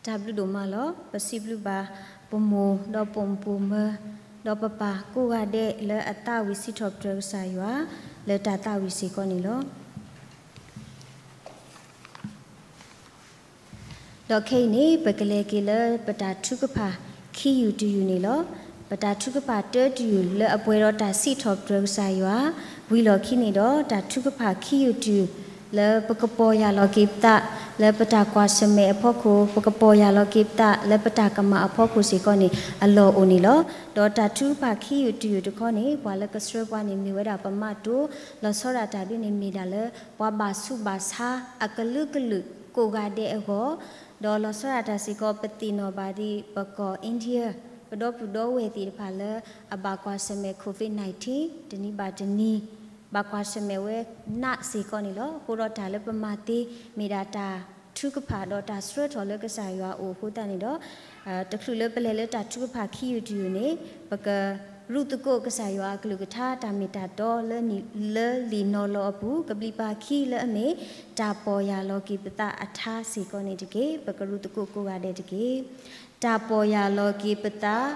တၢ်ဘျုးဒိၣ်မးလီၤ. ပစံးဘျုးဘၣ်ပမိၢ်ဒီးပမိၢ်ပၢ်မၢ ဒီးပပၢ်ကိးဂၤဒဲးလၢအသးဝံၣ်စံးထီၣ်ပတြၢၤကစၢ်ယွၤ လၢတၢ်သးဝံၣ်စ့ၢ်ကီးန့ၣ်လီၤ. ဒီးခဲအံၤန့ၣ် ပကလဲၤက့ၤလၢပတၢ်ထုကဖၣ်ခံယူၢ်တယူၢ်န့ၣ်လီၤ. ပတၢ်ထုကဖၣ်တၢတယူၢ်လၢအပှဲၤဒီးတၢ်စံးထီၣ်ပတြၢၤကစၢ်ယွၤ ဝံၤလီၢ်ခံန့ၣ်ဒီး တၢ်ထုကဖၣ်ခံယူၢ်တယူၢ် လၢပကပီၢ်ယၢ်လီၤက့ၤပသး လၢပတၢ်ကွၢ်ဆၢၣ်မဲာ်အဖီခိၣ် ပကပီၢ်ယၢ်လီၤက့ၤပသး လၢပတၢ်ကမၣ်အဖီခိၣ်စ့ၢ်ကီးန့ၣ် အလီၢ်အိၣ်န့ၣ်လီၤ. ဒီးတၢ်ထုကဖၣ်ခံယူၢ်တယူၢ်တခီန့ၣ် ပှၤလၢကဆှၢပှၤန့ၣ်မ့ၢ်ဝဲဒၣ်ပမးတိၤ လီၤဆီဒၣ်တၢ်ဒ်န့ၣ်မ့ၢ်ဒၣ်လၢ ပှၤဘၣ်ဆူးဘၣ်ဆါအကလုာ်ကလုာ်ကိးဂၤဒဲးအဂီၢ် ဒီးလီၤဆီဒၣ်တၢ်စ့ၢ်ကီး ပသ့ၣ်နီၣ်ဘၣ်ဒ်ပကီၢ် India ပဒီပုၢ်ဒီဝဲၢ်သ့ၣ်တဖၣ်လၢ အဘၣ်ကွၢ်ဆၢၣ်မဲာ် COVID nineteen တနံၤဘၣ်တနံၤ ဘၣ်ကွၢ်ဆၢၣ်မဲာ်ဝဲနးစ့ၢ်ကီးန့ၣ်လီၤ. အဃိဒီးတၢ်လၢပမၤသ့ မ့ၢ်ဒၣ်တၢ်ထုကဖၣ်ဒီးတၢ်ဆှၢထီၣ်လၢကစၢ်ယွၤအအိၣ်အဃိသတးန့ၣ်ဒီး တချုးလၢပလဲၤလၢတၢ်ထုကဖၣ်ခံယူၢ်တယူၢ်န့ၣ် ပကရူၢ်သကိးကစၢ်ယွၤအကလုၢ်ကထါ တၢ်မ့ၢ်တၢ်တီလၢလံာ်နီၤလီၤအပူၤ ကဘျံးပၤခံလၢအမ့ၢ် တၢ်ပီၢ်ယၢ်လီၤက့ၤပသးအထါစ့ၢ်ကီးန့ၣ်တက့ၢ်. ပကရူၢ်သကိးကိးဂၤဒဲးတက့ၢ်. တၢ်ပီၢ်ယၢ်လီၤက့ၤပသး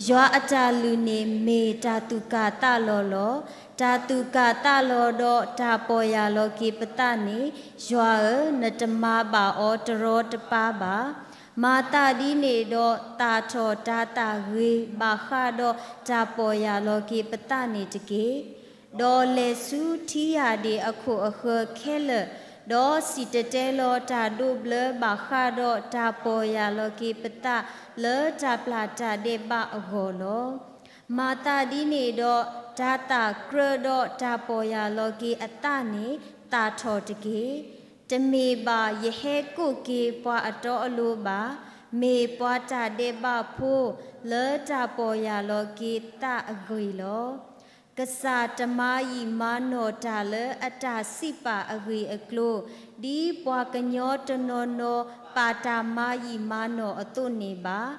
ယွၤအတၢ်လုၢ်န့ၣ်မ့ၢ်တၢ်သူၣ်ကၢ်သးလီၤလီၤ. တၢ်သူၣ်ကၢ်သးလီၤဒီးတၢ်ပီၢ်ယၢ်လီၤက့ၤပသးန့ၣ် ယွၤဧၢ, နတမၤဘၣ်အီၤတရီတပါဘၣ်. မၤသးဒ်န့ၣ်ဒီး သၣ်ထီၣ်တၤသၣ်ဂ့ၤ ဘၣ်ဃးဒီးတၢ်ပီၢ်ယၢ်လီၤက့ၤပသးန့ၣ်တက့ၢ်. ဒီးလဲၤဆူထံယၢ်ဒ့ၣ်အခိၣ်အဃၢၤခဲလၢာ်, ဒီးစံၣ်တဲၤတဲလီၤတၢ်ဒိးဘျၢဘၣ်ဃးဒီးတၢ်ပီၢ်ယၢ်လီၤက့ၤပသးလၢတၢ်ပျၢ်တၢ်ဒဲးဘးအဂီၢ်လီၤ. မၤသးဒ်န့ၣ်ဒီး တၤသၣ်ကြၢးဒီးတၢ်ပီၢ်ယၢ်လီၤက့ၤအသးန့ၣ်သၣ်ထီၣ်တက့ၢ်. တမ့ၢ်ဘၣ်ယဟဲကိးက့ၤပှၤအတီအလိၤဘၣ်. မ့ၢ်ပှၤတၢ်ဒဲးဘးဖိလၢတၢ်ပီၢ်ယၢ်လီၤက့ၤသးအဂ့ၢ်လီၤ. ကစၢ်တမၤယံာ်မၤနီၢ်တၢ်လၢအတၢ်စံးပာ်အဂ့ၢ်အကျိၤ ဒ်ပှၤကညီတနီၤနီၤပာ်တၢ်မၤယံာ်မၤနီၢ်အသိးန့ၣ်ဘၣ်.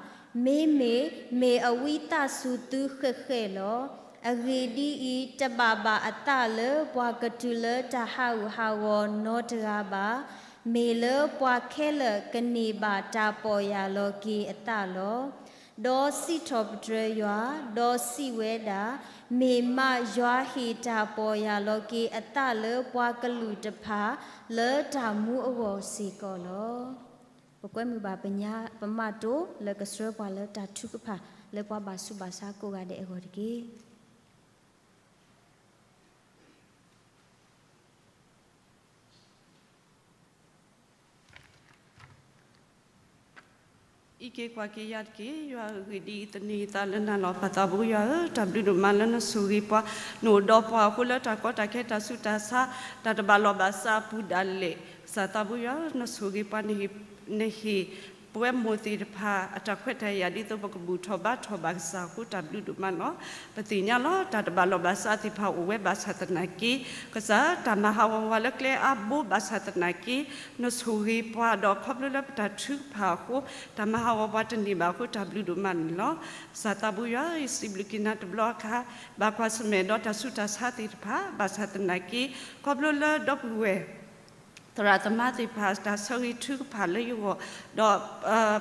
မ့မ့ၢ်မ့ၢ်အဝံသးစူၤသုဃဲးဃဲးလီၤ. အဂ့ၢ်ဒ်အံၤ, တဘၣ်ဘၣ်အသးလၢပှၤကတုၤလၢတၢ်ဟးဂူာ်ဟးဂီၤနီတဂၤဘၣ်. မ့ၢ်လၢပှၤခဲလၢာ်ကန့ၢ်ဘၣ်တၢ်ပီၢ်ယၢ်လီၤက့ၤအသးလီၤ. ဒီးစံးထီၣ်ပတြၢၤယွၤ, ဒီးစံးဝဲဒၣ်, မ့ၢ်မးယွၤဟ့ၣ်တၢ်ပီၢ်ယၢ်လီၤက့ၤအသးလၢပှၤကလုာ်တဖၣ် လၢတၢ်မူအဂီၢ်စ့ၢ်ကီးလီၤ. ပကွဲမုာ်ဘၣ်ပညါ ပမးတိၤလၢကဆှၢပှၤလၢတၢ်ထုကဖၣ် လၢပှၤဘၣ်ဆူးဘၣ်ဆါကိးဂၤဒဲးအဂီၢ်တက့ၢ်. အံးက့ၤကွၢ်က့ၤယၤတက့ၢ်. ယွၤဧၢ, ဂ့ၢ်ဒ်အံၤ, သန့ၤယသးလၢနၤလီၤ. ပၢ်သးဘိယွၤဧၢ, တၢ်ဘျုးဒိၣ်မးလၢနဆိၣ်ဂ့ၤပှၤ, နအိၣ်ဒီးပှၤအဃိ လၢတၢ်ကီတၢ်ခဲ တၢ်ဆူးတၢ်ဆါ, တၢ်တဘၣ်လီၢ်ဘၣ်စးအပူၤဒၣ်လဲာ်, ကစၢ်သးဘိယွၤဧၢ, နဆိၣ်ဂ့ၤပှၤ, နဟ့ၣ်ပဝဲမိၢ်သ့ၣ်တဖၣ် အတၢ်ခွဲးတၢ်ယာ် ဒ်သိးပကဘူၣ်ထီၣ်ဘါထီၣ်ဘၣ်ကစၢ်အဃိ တၢ်ဘျုးဒိၣ်မးလီၤ. ပသ့ၣ်ညါလီၤ တၢ်တဘၣ်လီၢ်ဘၣ်စးသ့ၣ်တဖၣ်အိၣ်ဝဲဘၣ်ဆၣ်သနာ်က့ ကစၢ်တၢ်မၤဟးဂီၤပှၤလၢကျဲအါဘိဘၣ်ဆၣ်သနာ်က့ နဆိၣ်ဂ့ၤပှၤဒီး ခီဖျိလၢပတၢ်ထုကဖၣ်အဃိ တၢ်မၤဟးဂီၤပှၤတန့ၢ်ဘၣ်အဃိ တၢ်ဘျုးဒိၣ်မးန့ၣ်လီၤ. ကစၢ်သးဘိယွၤ, ယစံးဘျုးက့ၤနၤတဘျီအခါ ဘၣ်ကွၢ်ဆၢၣ်မဲာ်ဒီးတၢ်ဆူးတၢ်ဆါသ့ၣ်တဖၣ် ဘၣ်ဆၣ်သနာ်က့ ခီဖျိလၢဒီပုၢ်ဝဲၢ် သရၣ်သမါသ့ၣ်တဖၣ် တၢ်ဆၢဂ့ၤထုကဖၣ်လၢယဂီၢ်, ဒီး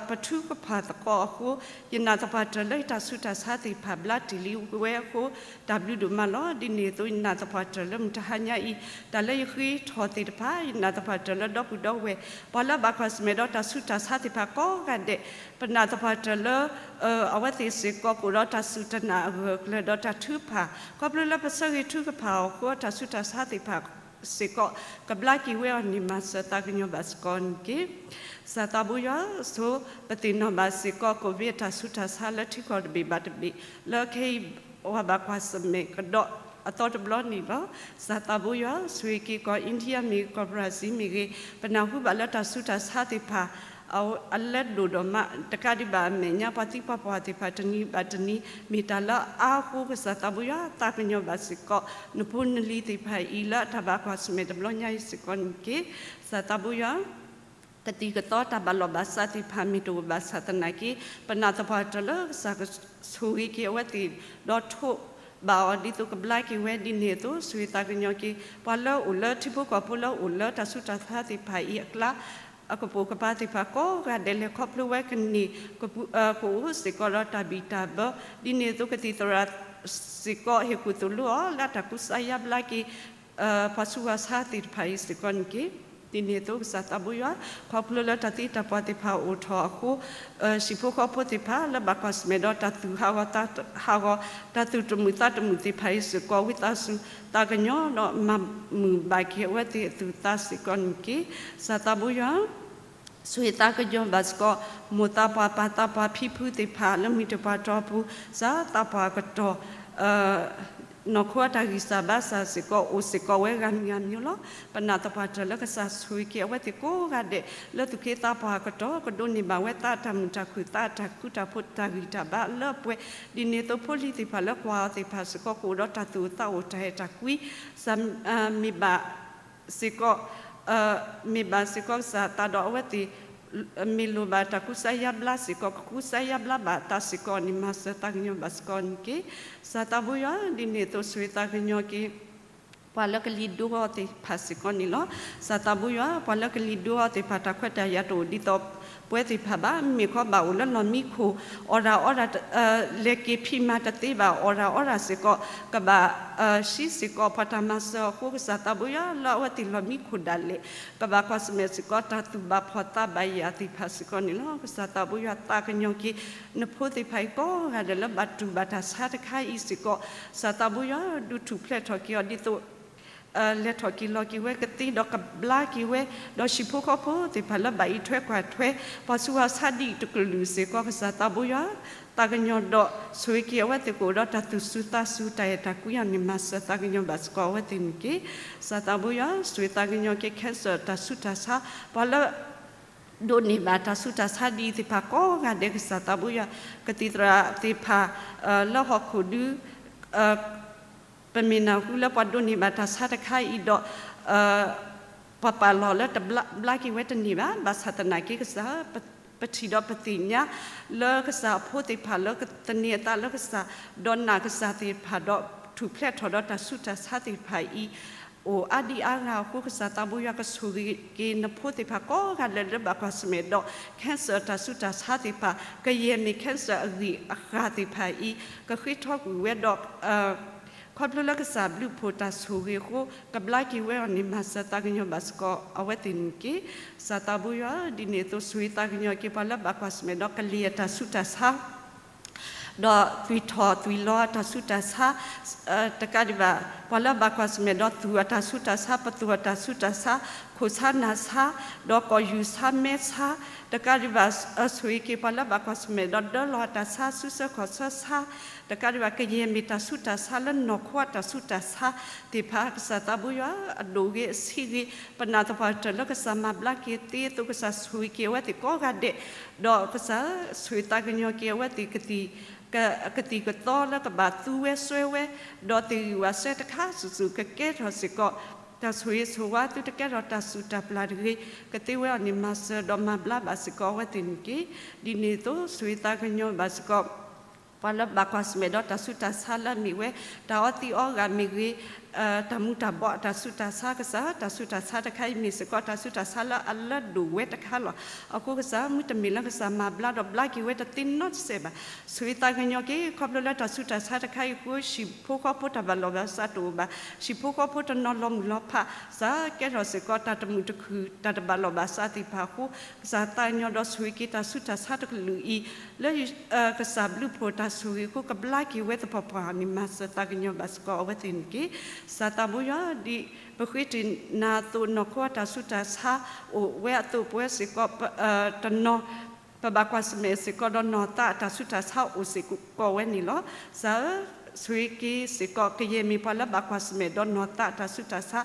ပထုကဖၣ်သကိးအဃိ ယနာ်သပှၢ်တၢၢ်လၢယတၢ်ဆူးတၢ်ဆါသ့ၣ်တဖၣ် ဘျါတ့ၢ်လံဝဲအဃိ တၢ်ဘျုးဒိၣ်မးလီၤ. ဒ်န့ၣ်အသိး ယနာ်သပှၢ်တၢၢ်လၢမုၢ်တဟါညါအံၤ တၢ်လၢယဃ့ထီၣ်သ့ၣ်တဖၣ် ယနာ်သပှၢ်တၢၢ်လၢဒီပုၢ်ဒီဝဲၢ် ပှၤလၢအဘၣ်ကွၢ်ဆၢၣ်မဲာ်ဒီးတၢ်ဆူးတၢ်ဆါသ့ၣ်တဖၣ်ကိးဂၤဒဲး ပနာ်သပှၢ်တၢၢ်လၢ အဝဲသ့ၣ်စ့ၢ်ကီးကအိၣ်ဒီးတၢ်စူၢ်တၢ်နာ်အဂၢၢ်အကျၢၤဒီးတၢ်ထုကဖၣ် ခီဖျိလၢပဆၢဂ့ၤထုကဖၣ်အဃိ တၢ်ဆူးတၢ်ဆါသ့ၣ်တဖၣ်စ့ၢ်ကီး ကဘျါက့ၤဝဲအီၤန့ၣ် မၤစၢၤသးကညီၤဘၣ်စ့ၢ်ကီးန့ၣ်တက့ၢ်. ကစၢ်သးဘိယွၤဧၢ, ဆိပသ့ၣ်နီၣ်ဘၣ်စ့ၢ်ကီး ကိၣ်ဘံၣ်အတၢ်ဆူးတၢ်ဆါလၢထံကီၢ်တဘ့ၣ်ဘၣ်တဘ့ၣ် လၢခဲအံၤ ပှၤဘၣ်ကွၢ်ဆၢၣ်မဲာ်ကဒီးအသီတဘျီန့ၣ်လီၤ. ကစၢ်သးဘိယွၤဧၢ, ဆိၣ်ဂ့ၤက့ၤကီၢ် India မ့ၢ်ဂ့ၤ ကီၢ် Brazil မ့ၢ်ဂ့ၤ, ပနၢ်ဟူဘၣ်လၢတၢ်ဆူးတၢ်ဆါသ့ၣ်တဖၣ် အလဲၤဒိၣ်ဒိၣ်မး တကးဒံးဘၣ်အမဲာ်ညါ ပှၤသံပှၤပှၢ်သ့ၣ်တဖၣ် တနံၤဘၣ်တနံၤ မ့ၢ်တၢ်လၢအါအဃိ ကစၢ်သးဘိယွၤ သးကညီၤဘၣ်စ့ၢ်ကီး နဖိနလံၤသ့ၣ်တဖၣ်အံၤ လၢအတၢ်ဘၣ်ကွၢ်ဆၢၣ်မဲာ်တဘျီညါအံၤစ့ၢ်ကီးန့ၣ်တက့ၢ်. ကစၢ်သးဘိယွၤဧၢ, ကသံၣ်ကသီတၢ်ဘၣ်လီၢ်ဘၣ်စးသ့ၣ်တဖၣ် မ့ၢ်တအိၣ်ဘၣ်ဆၣ်သနာ်က့ ပနာ်သပှၢ်တၢၢ်လၢကစၢ်ကဆိၣ်ဂ့ၤက့ၤအဝဲသ့ၣ် ဒီးထိးဘၣ်အီၤ ဒ်သိးကဘျါက့ၤဝဲဒ်န့ၣ်အသိး ဆိၣ်ဂ့ၤသးကညီၤက့ၤ ပှၤလၢအအိၣ်လၢထံဖိကီၢ်ဖိလၢအအိၣ်လၢတၢ်ဆူးတၢ်ဆါသ့ၣ်တဖၣ်အံၤအကျါ အကပိာ်ကပၤသ့ၣ်တဖၣ်ကိးဂၤဒဲး လဲၤခီဖျိဝဲကန့ၢ် ကအိၣ်စ့ၢ်ကီးဒီးတၢ်ဘံၣ်တၢ်ဘၢ, ဒ်န့ၣ်အသိးကသံၣ်သရၣ်စ့ၢ်ကီး ဟ့ၣ်ကူၣ်သလုးအီၤလၢတၢ်ကူစါယါဘျါက့ၤ ပှၤဆူးပှၤဆါသ့ၣ်တဖၣ်အံၤစ့ၢ်ကီးန့ၣ်တက့ၢ်. ဒ်န့ၣ်အသိးကစၢ်သးဘိယွၤ ခီဖျိလၢတၢ်သံတၢ်ပှၢ်သ့ၣ်တဖၣ်အိၣ်ထီၣ်အဃိ ဟံၣ်ဖိဃီဖိသ့ၣ်တဖၣ်လၢဘၣ်ကွၢ်ဆၢၣ်မဲာ်ဒီးတၢ်သူၣ်ဟးဂီၤသးဟးဂီၤ တၢ်သူၣ်တမုာ်သးတမုာ်သ့ၣ်တဖၣ်အံၤစ့ၢ်ကီး ဝံသးစူၤသးကညီၤဒီးမၤမုာ်ဘၣ်က့ၤအဝဲသ့ၣ်အသူၣ်အသးစ့ၢ်ကီးန့ၣ်တက့ၢ်. ကစၢ်သးဘိယွၤ ဆိၣ်ဂ့ၤသးကညီၤဘၣ်စ့ၢ်ကီး မိၢ်သးပှၢ်ပၢ်သးပှၢ်ဖံဖုသ့ၣ်တဖၣ်လၢမုၢ်တပှၤတီၢ်ပူၤ ကစၢ်သးပှၢ်အကတီၢ် နီၢ်ခိအတၢ်ဂံၢ်စၢ်ဘါစၢ်စ့ၢ်ကီး အိၣ်စ့ၢ်ကီးဝဲဂၤမံၤဂၤမံၤလီၤ. ပနာ်သပှၢ်တၢၢ်လၢကစၢ်ဆိၣ်ဂ့ၤက့ၤအဝဲသ့ၣ်ကိးဂၤဒဲး လၢသူၣ်က့သးပှၢ်အကတီၢ် ကဒိးန့ၢ်ဘၣ်ဝဲသးအတၢ်မုာ်တၢ်ခုၣ် သးအတၢ်ဃူတၢ်ဖိးတၢ်ဂံၢ်တၢ်ဘါလၢအပှဲၤ, ဒ်န့ၣ်အသိးဖိလံၤသ့ၣ်တဖၣ်လၢကွၢ်အီၤသ့ၣ်တဖၣ်စ့ၢ်ကီး ကအိၣ်ဒီးတၢ်သူၣ်အိၣ်သးအိၣ်တၢ်အဲၣ်တၢ်ကွံ စ့ၢ်ကီး မ့ၢ်ဘၣ်စ့ၢ်ကီးကစၢ်သးဒီးအဝဲသ့ၣ် မ့ၢ်လိၣ်ဘၣ်တၢ်ကူစါယါဘျါစ့ၢ်ကီး ကကူစါယါဘျါဘၣ်အသးစ့ၢ်ကီးန့ၣ် မၤစၢၤသးကညီၤဘၣ်စ့ၢ်ကီးန့ၣ်တက့ၢ်. ကစၢ်သးဘိယွၤ ဒ်န့ၣ်အသိးဆိၣ်ဂ့ၤသးကညီၤက့ၤ ပှၤလၢကလံၤဒိအီၤသ့ၣ်တဖၣ်စ့ၢ်ကီးန့ၣ်လီၤ. ကစၢ်သးဘိယွၤ ပှၤလၢကလံၤဒိအီၤသ့ၣ်တဖၣ် တၢ်ခွဲးတၢ်ယာ်တအိၣ်ဒ်သိးပဝဲသ့ၣ်တဖၣ်ဘၣ်, မ့ၢ်ခီဘၣ်အိၣ်လၢလီၢ်မံခိၣ် အီၣ်တၢ်အီတၢ် လဲၤက့ၤဖံးမၤတသ့ဘၣ် အီၣ်တၢ်အီတၢ်စ့ၢ်ကီး ကဘၣ် ဟံးစ့ၢ်ကီးပှၤတၢ်မၤစၢၤအဃိ ကစၢ်သးဘိယွၤ လၢအဝဲသ့ၣ်လီၢ်မံခိၣ်ဒၣ်လဲာ် ကဘၣ်ကွၢ်ဆၢၣ်မဲာ်စ့ၢ်ကီး တၢ်သူၣ်ဘၣ်ဖှီၣ်သးဘၣ်ယာ်သ့ၣ်တဖၣ်စ့ၢ်ကီးန့ၣ်လီၤ. ကစၢ်သးဘိယွၤ သးကညီၤက့ၤ နဖိသ့ၣ်တဖၣ်အံၤကိးဂၤဒဲးလၢဘၣ်တူၢ်ဘၣ်တၢ်ဆါတခါအံၤစ့ၢ်ကီး ကစၢ်သးဘိယွၤ ဒုးထူၣ်ဖျဲးထီၣ်က့ၤအီၤဒ်သိး လဲၤထီၣ်က့ၤလီၤက့ၤဝဲကသ့ဒီးကဘျါက့ၤဝဲ, ဒီးဟံၣ်ဖိဃီဖိသ့ၣ်တဖၣ်လၢဘၣ်အံးထွဲကွၢ်ထွဲ ပှၤဆူးပှၤဆါဒ်အံၤတကလုာ်စ့ၢ်ကီး ကစၢ်သးဘိယွၤ သးကညီၤဒီးဆိၣ်ဂ့ၤက့ၤအဝဲသ့ၣ်ကအိၣ်ဒီးတၢ်သူၣ်စူၤသးစူၤ တၢ်အဲၣ်တၢ်ကွံအီၤန့ၣ် မၤစၢၤသးကညီၤဘၣ်စ့ၢ်ကီးအဝဲသ့ၣ်န့ၣ်တက့ၢ်. ကစၢ်သးဘိယွၤ ဆိၣ်ဂ့ၤသးကညီၤက့ၤ cancer တၢ်ဆူးတၢ်ဆါ ပှၤလၢ ဒိးန့ၢ်ဘၣ်တၢ်ဆူးတၢ်ဆါဒ်အံၤသ့ၣ်တဖၣ်ကိးဂၤဒဲး ကစၢ်သးဘိယွၤ ကသံၣ်သရၣ်သ့ၣ်တဖၣ် လၢဟီၣ်ခိၣ်ဒု ပမ့ၢ်နၢ်ဟူလၢပှၤဒိးန့ၢ်ဘၣ်တၢ်ဆါတခါအံၤဒီး ပပာ်လီၤလၢတဘျါက့ၤဝဲတန့ၢ်ဘၣ်. ဘၣ်ဆၣ်သနာ်က့ ကစၢ် ပထံၣ်ဒီးပသ့ၣ်ညါ လၢကစၢ်အဖိသ့ၣ်တဖၣ်လၢကသန့ၤအသးလၢကစၢ် ဒီးနာ်ကစၢ်သ့ၣ်တဖၣ်ဒီးထူၣ်ဖျဲးထီၣ်ဒီးတၢ်ဆူးတၢ်ဆါသ့ၣ်တဖၣ်အံၤ အိၣ်အါဒံအါဂၤအဃိ ကစၢ်သးဘိယွၤကဆိၣ်ဂ့ၤက့ၤနဖိသ့ၣ်တဖၣ်ကိးဂၤဒဲးလၢဘၣ်ကွၢ်ဆၢၣ်မဲာ်ဒီး cancer တၢ်ဆူးတၢ်ဆါသ့ၣ်တဖၣ် ကယဲၢ်မ့ၢ် cancer အဂံၢ်အဃၢ်သ့ၣ်တဖၣ်အံၤ ကဃ့ထီကွံာ်ဝဲဒီး ခီဖျိလၢကစၢ်ဘျုးဖှိၣ်တၢ်ဆိၣ်ဂ့ၤအဃိ ကဘျါက့ၤဝဲအီၤန့ၣ် မၤစၢၤသးကညီၤဘၣ်စ့ၢ်ကီးအဝဲသ့ၣ်န့ၣ်တက့ၢ်. ကစၢ်သးဘိယွၤ ဒ်န့ၣ်အသိးဆိၣ်ဂ့ၤသးကညီၤက့ၤ ပှၤလၢဘၣ်ကွၢ်ဆၢၣ်မဲာ်ဒီးကလံၤအတၢ်ဆူးတၢ်ဆါ ဒီးသွံၣ်ထီၣ်သွံၣ်လီၤအတၢ်ဆူးတၢ်ဆါ တကးဒံးဘၣ် ပှၤလၢဘၣ်ကွၢ်ဆၢၣ်မဲာ်ဒီးသူၣ်အတၢ်ဆူးတၢ်ဆါ ပသူၣ်အတၢ်ဆူးတၢ်ဆါ ခိၣ်ဆါနၢ်ဆါ ဒီးကီၢ်ယူၢ်ဆါမဲဆါ တကးဒံးဘၣ် ဆိၣ်ဂ့ၤက့ၤပှၤလၢဘၣ်ကွၢ်ဆၢၣ်မဲာ်ဒီးဒၢလီၤအတၢ်ဆါ စုဆၢခီၣ်ဆၢဆါ တကးဒံးဘၣ် ကယဲၢ်မ့ၢ်တၢ်ဆူးတၢ်ဆါလၢနီၢ်ခိအတၢ်ဆူးတၢ်ဆါသ့ၣ်တဖၣ် ကစၢ်သးဘိယွၤ အဒိၣ်ဂ့ၤအဆံးဂ့ၤ ပနာ်သပှၢ်တၢၢ်လၢကစၢ်မၤဘျါက့ၤသ့အသိး ကစၢ်ဆိၣ်ဂ့ၤက့ၤအဝဲသ့ၣ်ကိးဂၤဒဲး ဒီးကစၢ်ဆိၣ်ဂ့ၤသးကညီၤက့ၤအဝဲသ့ၣ် ကသံၣ်ကသီလၢကဘၣ်သူဝဲစွဲဝဲ ဒီးသ့ၣ်ဂံၢ်ဝၣ်စဲတခါစုာ်စုာ် ကကဲထီၣ်စ့ၢ်ကီး တၢ်ဆိၣ်ဂ့ၤဆိၣ်ဝါ သုတကဲထီၣ်တၢ်စူၢ်တၢ်ပျၢ်တဂ့ၤ ကသ့ဝဲအီၤန့ၣ် မၤစၢၤဒီးမၤဘျါဘၣ်စ့ၢ်ကီးအဝဲသ့ၣ်န့ၣ်တက့ၢ်. ဒ်န့ၣ်အသိး ဆိၣ်ဂ့ၤသးကညီၤဘၣ်စ့ၢ်ကီး ပှၤလၢဘၣ်ကွၢ်ဆၢၣ်မဲာ်ဒီးတၢ်ဆူးတၢ်ဆါလၢအမ့ၢ်ဝဲ တၢ်အီသံးအီဂၤမ့ၢ်ဂ့ၤ တၢ်မူၤတၢ်ဘှီးအတၢ်ဆူးတၢ်ဆါ ကစၢ် တၢ်ဆူးတၢ်ဆါတခါအံၤ မ့ၢ်စ့ၢ်ကီးတၢ်ဆူးတၢ်ဆါလၢအလၢဒိၣ်ဝဲတခါလီၤ. အဃိကစၢ် မုၢ်တမ့ၢ်လၢကစၢ်မၤဘျါဒီးဘျါက့ၤဝဲတသ့နီတစဲးဘၣ်. ဆိၣ်ဂ့ၤသးကညီၤက့ၤ ခီဖျိလၢတၢ်ဆူးတၢ်ဆါတခါအံၤအဃိ ဟံၣ်ဖိဃီဖိတၢ်ဘၣ်လီၢ်ဘၣ်စးတအိၣ်ဘၣ်, ဟံၣ်ဖိဃီဖိတနီၤလီၤမုၢ်လီၤဖး, ကစၢ်ကဲထီၣ်စ့ၢ်ကီးတၢ်တမုာ်တခုၣ် တၢ်တဘၣ်လီၢ်ဘၣ်စးသ့ၣ်တဖၣ်အဃိ ကစၢ်သးကညီၤဒီးဆိၣ်ဂ့ၤက့ၤတၢ်ဆူးတၢ်ဆါတကလုာ်အံၤ လၢ ကစၢ်ဘျုးဖှိၣ်တၢ်ဆိၣ်ဂ့ၤအဃိ ကဘျါက့ၤဝဲသပှၢ်ပှၢ်န့ၣ် မၤစၢၤသးကညီၤဘၣ်စ့ၢ်ကီးအဝဲသ့ၣ်န့ၣ်တက့ၢ်. ကစၢ်သးဘိယွၤ ဒ်ပဃ့တ့ၢ်နၤအသိး နီၢ်ခိအတၢ်ဆူးတၢ်ဆါအိၣ်ဝဲအသိး ပဝဲစ့ၢ်ကီး တနီၤ ပဘၣ်ကွၢ်ဆၢၣ်မဲာ်စ့ၢ်ကီးဒီးနီၢ်သးအတၢ်ဆူးတၢ်ဆါအိၣ်စ့ၢ်ကီးဝဲန့ၣ်လီၤ. ကစၢ်ဧၢ, ဆိၣ်ဂ့ၤက့ၤစ့ၢ်ကီး ကယဲၢ်မ့ၢ်ပှၤလၢဘၣ်ကွၢ်ဆၢၣ်မဲာ်ဒီးနီၢ်သးအတၢ်ဆူးတၢ်ဆါ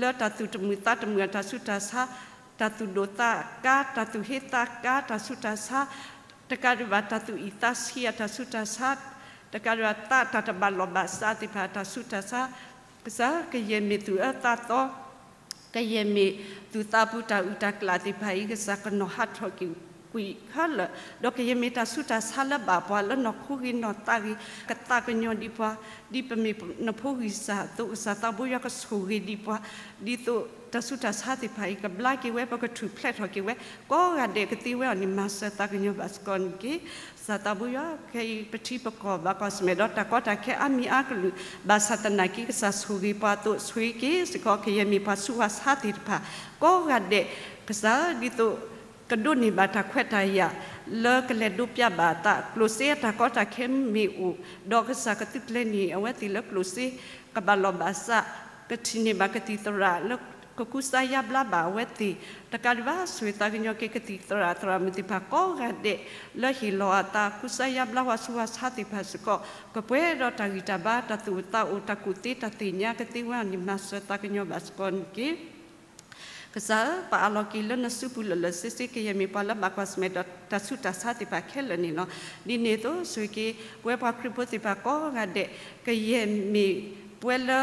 လၢတၢ်သူၣ်တမုာ်သးတမုာ်အတၢ်ဆူးတၢ်ဆါ တၢ်သူၣ်ဒိၣ်သးကါ တၢ်သူၣ်ဟ့သးကါတၢ်ဆူးတၢ်ဆါ တကးဒံးဘၣ် တၢ်သူၣ်အံၣ်သးဆံးအတၢ်ဆူးတၢ်ဆါ, တကးဒံးဘၣ် သးတၢ်တဘၣ်လီၢ်ဘၣ်စးသ့ၣ်တဖၣ်အတၢ်ဆူးတၢ်ဆါ, ကစၢ် ကယဲၢ်မ့ၢ်သူၣ်အၢသးသီ, ကယဲၢ်မ့ၢ်သူၣ်သးပူၤတၢ်အုၣ်တၢ်ကျၢ်သ့ၣ်တဖၣ်အံၤ ကစၢ်ကနီၤဟးထီၣ်က့ၤ ကွံာ်ခဲလၢာ်, ဒီးကယဲၢ်မ့ၢ်တၢ်ဆူးတၢ်ဆါလၢဘၣ်ပှၤလၢနီၢ်ခိဂ့ၤနီၢ်သးဂ့ၤ, ကသးကညီၤဒံးပှၤ, ဒ်ပမ့ၢ်နဖိဂံၢ်စၢ်အသိး ကစၢ်သးဘိယွၤကဆိၣ်ဂ့ၤဒံးပှၤ, ဒ်သိးတၢ်ဆူးတၢ်ဆါသ့ၣ်တဖၣ်အံၤ ကဘျါက့ၤဝဲ ပကထူၣ်ဖျဲးထီၣ်က့ၤဝဲ, ကိးဂၤဒဲးကသ့ဝဲအီၤန့ၣ် မၤစၢၤသးကညီၤဘၣ်စ့ၢ်ကီးန့ၣ်တက့ၢ်. ကစၢ်သးဘိယွၤ ခဲအံၤပထံပကီၢ် ဘၣ်ကွၢ်ဆၢၣ်မဲာ်ဒီးတၢ်ကီတၢ်ခဲအါမံၤအါကလုာ်, ဘၣ်ဆၣ်သနာ်က့ ကစၢ်ဆိၣ်ဂ့ၤပှၤအသိး ဆိၣ်ဂ့ၤက့ၤစ့ၢ်ကီး ကယဲၢ်မ့ၢ်ပှၤဆူးပှၤဆါသ့ၣ်တဖၣ်, ကိးဂၤဒဲး, ကစၢ်ဒ်သိး ကဒိးန့ၢ်ဘၣ်တၢ်ခွဲးတၢ်ယာ် လၢကလဲၤဒိးပျးဘၣ်အသး ကျိၣ်စ့အတၢ်ကီတၢ်ခဲမ့ၢ်အိၣ်, ဒီးကစၢ်ကသုးကျဲၤန့ၢ်အဝဲသ့ၣ်လၢကျိၣ်စ့ ကဘၣ်လီၢ်ဘၣ်စး, ကထံၣ်န့ၢ်ဘၣ်ကသံၣ်သရၣ်လၢကကူစါယါဘျါဘၣ်အဝဲသ့ၣ်, တကးဒံးဘၣ် ဆိၣ်ဂ့ၤသးကညီၤက့ၤကသံၣ်သရၣ်သရၣ်မုၣ်သ့ၣ်တဖၣ်ကိးဂၤဒဲး လၢဟ့ၣ်လီၤအသးကူစါယါဘျါပှၤဆူးပှၤဆါသ့ၣ်တဖၣ်စ့ၢ်ကီး, ကပှဲၤဒီးတၢ်ဂံၢ်တၢ်ဘါ တၢ်သူၣ်အိၣ်သးအိၣ် တၢ်ကူၣ်သ့တၢ်သ့ၣ်ညါကသ့ဝဲအီၤန့ၣ် မၤစၢၤသးကညီၤဘၣ်စ့ၢ်ကီးန့ၣ်တက့ၢ်. ကစၢ်ဧၢ, ပအးလီၤက့ၤလၢနစုပူၤလၢာ်လၢာ်ဆ့ဆ့ ကယဲၢ်မ့ၢ်ပှၤလၢဘၣ်ကွၢ်ဆၢၣ်မဲာ်ဒီးတၢ်ဆူးတၢ်ဆါသ့ၣ်တဖၣ်ခဲလၢာ်န့ၣ်လီၤ. ဒ်န့ၣ်အသိး ဆိၣ်ဂ့ၤက့ၤ ပဝဲပှၤခရံာ်ဖိသ့ၣ်တဖၣ်ကိးဂၤဒဲး ကယဲၢ်မ့ၢ်ပဝဲလၢ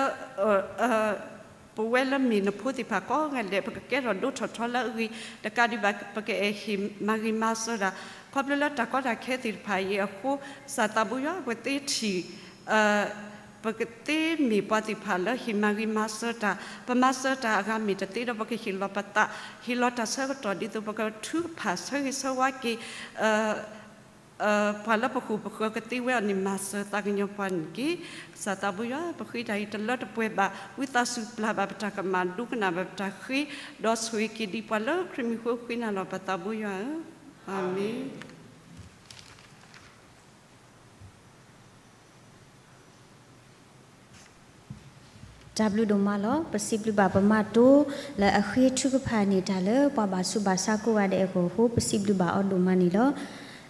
ပဝဲလၢမ့ၢ်နဖိသ့ၣ်တဖၣ်ကိးဂၤဒဲး ပကကဲထီၣ်ဒိၣ်ထီၣ်ထီလၢအဂ့ၤ, တကးဒံးဘၣ် ပကအဲၣ်ဟ့ၣ်မၤဂ့ၤမၤစၢၤတၢ် ခီဖျိလၢတၢ်ကီတၢ်ခဲသ့ၣ်တဖၣ်အံၤအဃိ, ကစၢ်သးဘိယွၤ ပသ့ထံၣ် ပကသ့မ့ၢ်ပှၤသ့ၣ်တဖၣ်လၢဟ့ၣ်မၤဂ့ၤမၤစၢၤတၢ်, ပမၤစၢၤတၢ်အဂၤမ့ၢ်တသ့ဒီး ပကဟ့ၣ်လီၤပသး, ဟ့ၣ်လီၤတၢ်ဆၢကတီၢ် ဒ်သိးပကထုကဖၣ်ဆၢဂ့ၤဆၢဝါက့ၤ ပှၤလၢပဃုာ်ပဃၢၤကသ့ဝဲအီၤန့ၣ် မၤစၢၤသးကညီၤပှၤန့ၣ်တက့ၢ်. ကစၢ်သးဘိယွၤ ပဃ့တၢ်အံၤတလၢတပှဲၤဘၣ်, ဝံသးစူၤပျၢ်ဘၣ် ပတၢ်ကမၣ် ဒိကနၣ်ဘၣ်ပတၢ်ဃ့, ဒီးဆိၣ်ဂ့ၤက့ၤဒံးပှၤလၢခရံာ်မံၤအဃိ ဃ့နၤလီၤပသးဘိယွၤဧၢ, အၤမ့ၣ်. တၢ်ဘျုးဒိၣ်မးလီၤ. ပစံးဘျုးဘၣ်ပမၤတိလၢအဃ့ထုကဖၣ်န့ၢ်တၢ်လၢပှၤဘၣ်ဆူးဘၣ်ဆါကိးဂၤဒဲးအဂီၢ်အဃိ ပစံးဘျုးဘၣ်အီၤဒိၣ်မးန့ၣ်လီၤ.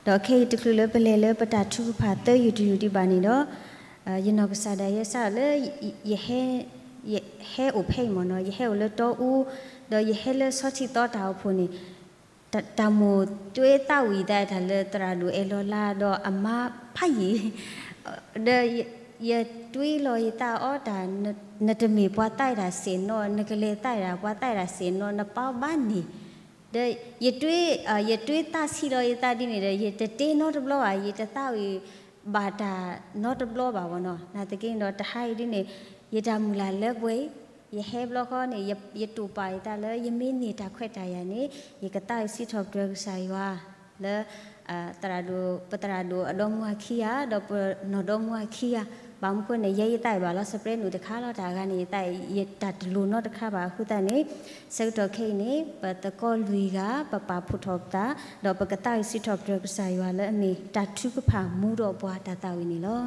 ဒီးခဲအံၤတချုးလၢပလဲၤလၢပတၢ်ထုကဖၣ်သၢယုၢ်တယုၢ်ဒံးဘၣ်န့ၣ်ဒီး, ယနီၢ်ကစၢ်ဒၣ်ယဲစးလၢ ယဟဲ, ယဟဲအိၣ်ဖဲအံၤမ့ၢ်နီၤ, ယဟဲအိၣ်လၢတီအူ, ဒီးယဟဲလၢဆီထံသီတၢ်အိၣ်ဖှိၣ်န့ၣ် တၢ်မိၣ်တွဲသးဝံၣ်သးတၢ်လၢသရၣ်ဒိၣ်အဲၣ်လီၤလါဒီးအမါဖးယံာ်, ဒီးယတွံလီၤယသးအီၤတၢ်, နတမ့ၢ်ပှၤသးဝံၣ်တၢ်စဲးနီၤ, နကလဲၤသးဝံၣ်တၢ်ပှၤသးဝံၣ်တၢ်စဲးနီၤ, နပာ်ဘၣ်န့ၣ်, ဒီးယတွံ, ယတွံသးဆံးလီၤယသးဒ်န့ၣ်ဒီး ယတတဲနီတဘျီဘၣ်, ယတသးဝံၣ်ဘၣ်တၢ်နီတဘျီဘၣ်ဘၣ်နီၤ. နာ်သက့န့ၣ်ဒီး တဟါအံၤဒ်န့ၣ် ယတၢ်မုၢ်လၢ်လၢပှဲၤအံၤ, ယဟဲဘျီဃီန့ၣ် ယတိာ်ပာ်ယသးလၢ ယမ့ၢ်န့ၢ်တၢ်ခွဲးတၢ်ယာ်န့ၣ် ယကသးဝံၣ်စံးထီၣ်ပတြၢၤကစၢ်ယွၤလၢ သရၣ်ဒိၣ်, ပသရၣ်ဒိၣ်အဒီမါအခံဂၤ ဒီးပနီၢ်ဒီမါအခံဂၤ, ဘၣ်မနုၤဃိန့ၣ် ယဲယသးဝံၣ်ဘၣ်လီၤ စဲးပြဲးနုာ်တခါလီၤ, တၢ်အဂၤန့ၣ် ယသးဝံၣ် ယတၢ်တလိၣ်နီတခါဘၣ်အဃိသတးန့ၣ်, ဆၢကတီၢ်ခဲအံၤန့ၣ် ပသကိးလွံၢ်ဂၤ ပပာ်ဖှိၣ်ထီၣ်ပသး ဒီးပကသးဝံၣ်စံးထီၣ်ပတြၢၤကစၢ်ယွၤလၢအမ့ၢ်တၢ်ထုကဖၣ်မူဒီးပှၤတၢ်သးဝံၣ်န့ၣ်လီၤ.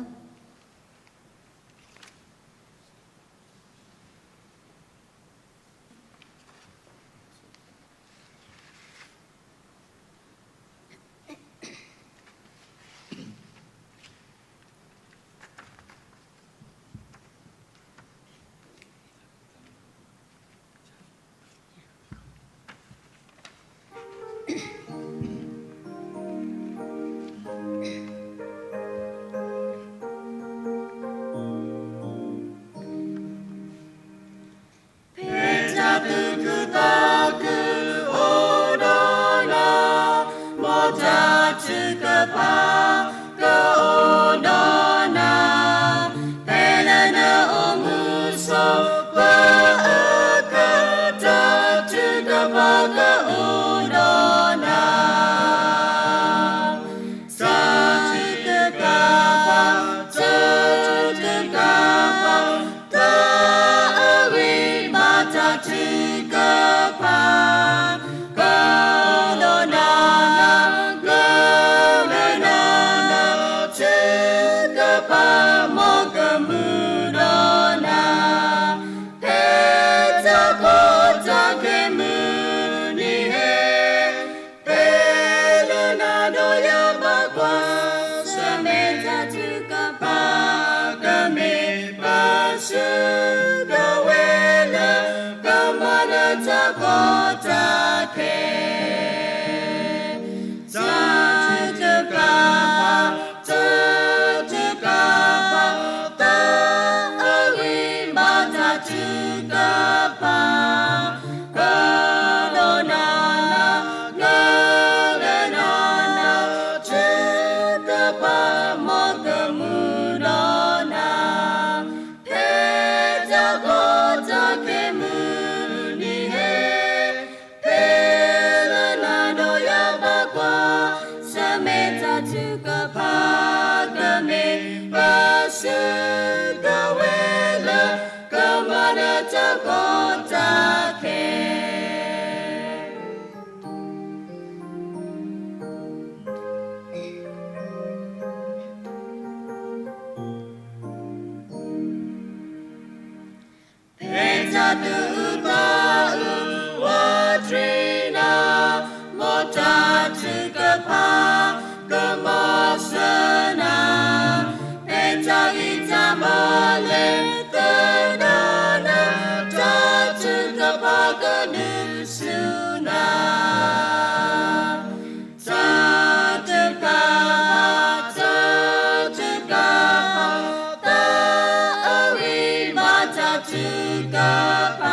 Peta kuku taku odona, mota tuka pa ka odona, pelena omuso pa akata tuka pa ka odona. Sa tuka pa, sa tuka pa, ta awi bata tuka pa. Ka no na na, ka no na na, tuka pa mo ka mu no na. Peta kota ke mu ni he. Pelena doya bakwa, sameta tuka pa, kami pasu kawela, kamana takota ke. Sa tuka pa, sa tuka pa, ta awi bata tuka pa. Ka no na na, ka no na တၢ်ကီတၢ်ခဲ ဖဲတၢ်သူၣ်အုးသးအုး ဝးတရံးနၤ, မ်တၢ်ထုကဖၣ်ကမီၤစၢၤနၤ, ဖဲတၢ်ဂံၢ်တၢ်ဘါလဲၤသဒၣ်နၤ, တၢ်ထုကဖၣ်ကနုာ်ဆူနၤ တၢ်ထုကဖၣ်, တၢ်ထုကဖၣ်, တၢ်အဂံၢ်ဘါတၢ်ထုကဖၣ်